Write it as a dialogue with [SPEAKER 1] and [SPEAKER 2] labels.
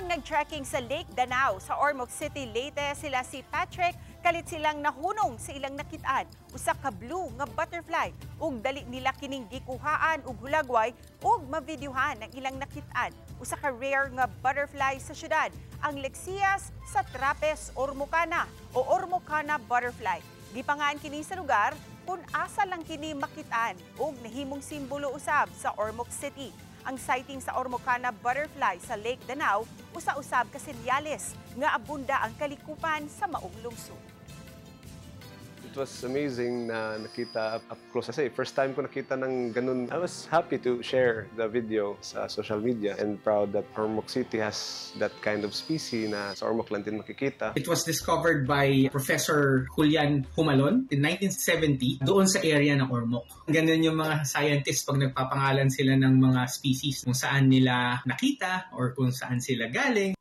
[SPEAKER 1] Unang nag-trekking sa Lake Danao sa Ormoc City, Leyte, sila si Patrick, kalit silang nahunong sa ilang nakitaan, usa ka blue nga butterfly, ug dali nila kining gikuhaan og hulagway ug mavideohan ang ilang nakitaan. Usa ka rare nga butterfly sa syudad, ang Lexias satrapes ormocana o Ormocana butterfly. Gipangaan kini sa lugar kung asa lang kini makitaan ug nahimong simbolo usab sa Ormoc City. Ang sighting sa Ormocana butterfly sa Lake Danao usa-usab ka senyales nga abunda ang kalikupan sa maong lungsod.
[SPEAKER 2] It was amazing na nakita up close. Kasi first time ko nakita ng ganun. I was happy to share the video sa social media and proud that Ormoc City has that kind of species na sa Ormoc lang din makikita.
[SPEAKER 3] It was discovered by Professor Julian Humalon in 1970 doon sa area ng Ormoc. Ganun yung mga scientists pag nagpapangalan sila ng mga species, kung saan nila nakita or kung saan sila galing.